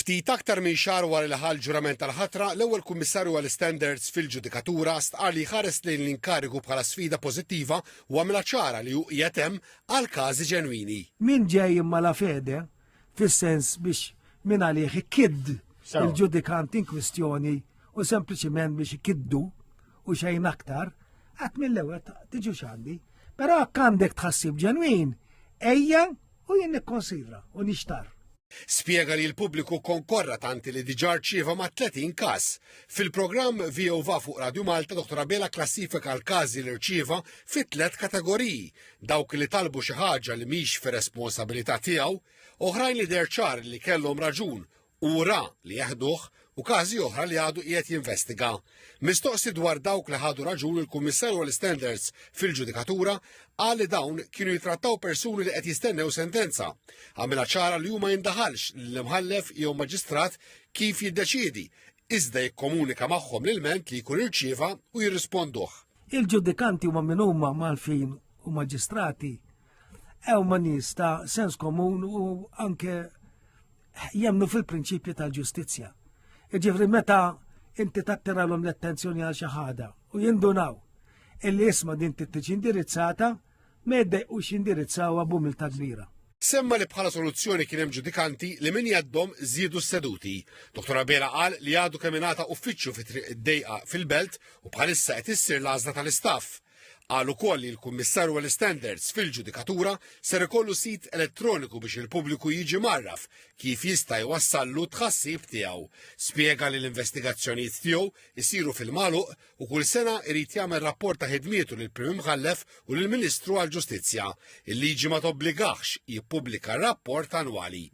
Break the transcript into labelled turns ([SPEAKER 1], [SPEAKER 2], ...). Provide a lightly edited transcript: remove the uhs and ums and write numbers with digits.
[SPEAKER 1] Ftit aktar minn xahar wara li ħa l-ġurament tal-ħatra, l-ewwel Kummissarju għall-Istandards fil-Ġudikatura stqarr li jħares lejn l-inkarigu bħala sfida pożittiva u għamilha ċara li hu qiegħed hemm għal każi ġenwini.
[SPEAKER 2] Min ġej imma la fede, fis-sens biex min għalih ikidd il-ġudikant in kwistjoni u sempliċiment biex ikiddu u xejn aktar, għat mill-ewwel tiġu xandi. Però għak għandek tħassib ġenwin, ejja u jien nikkonsidra u nixtar.
[SPEAKER 1] Spjega li l-pubbliku konkorra tanti li diġà rċieva ma' 30 każ. Fil-programm VOVA fuq Radio Malta, Dr. Abela klassifika l-każi li rċieva fi tlet kategoriji, dawk li talbu xi ħaġa li mhix fir-responsabilità tiegħu, oħrajn li deher ċar li kellhom raġun u ra li jeħduh u każi oħra li għadu qiegħed jinvestiga. Mistoqsi dwar dawk li ħadu raġun il-Kummissarju għall-Standards fil-ġudikatura qal li dawn kienu jitrattaw persuni li qed jistennew sentenza. Għamilha ċara li huma jindaħalx l-imħallef jew maġistrat kif jiddeċiedi, iżda jikkomunika magħhom l-ilment li jkun irċieva u jirrisponduh.
[SPEAKER 2] Il-ġudikanti huma min huma malfin u maġistrati huma nies ta' sens komun u anke jemnu fil-prinċipji tal-ġustizzja. Iġifri meta inti tattiralhom l-attenzjoni għal xi ħaġa u jindunaw illi isma' din tiġi indirizzata, ma jiddejqux jindirizzawha b'umiltà kbira.
[SPEAKER 1] Semma li bħala soluzzjoni kien hemm ġudikanti li min jeddhom żiedu s-seduti. Dottor Abela qal li għadu kemm ingħata uffiċċju fi Triq id-Dejqa fil-Belt u bħalissa qed issir l-għażla tal-istaff. Qal ukoll li l-Kummissarju għall-Istandards fil-Ġudikatura ser ikollu sit elettroniku biex il-pubbliku jiġi mgħarraf kif jista' jwassallu t-tħassib tiegħu. Spjega li l-investigazzjonijiet tiegħu jsiru fil-magħluq u kull sena jrid jagħmel rapport ta' ħidmietu lill-Prim Imħallef u lill-Ministru għall-Ġustizzja. Il-liġi ma tobbligahx jippubblika rapport annwali.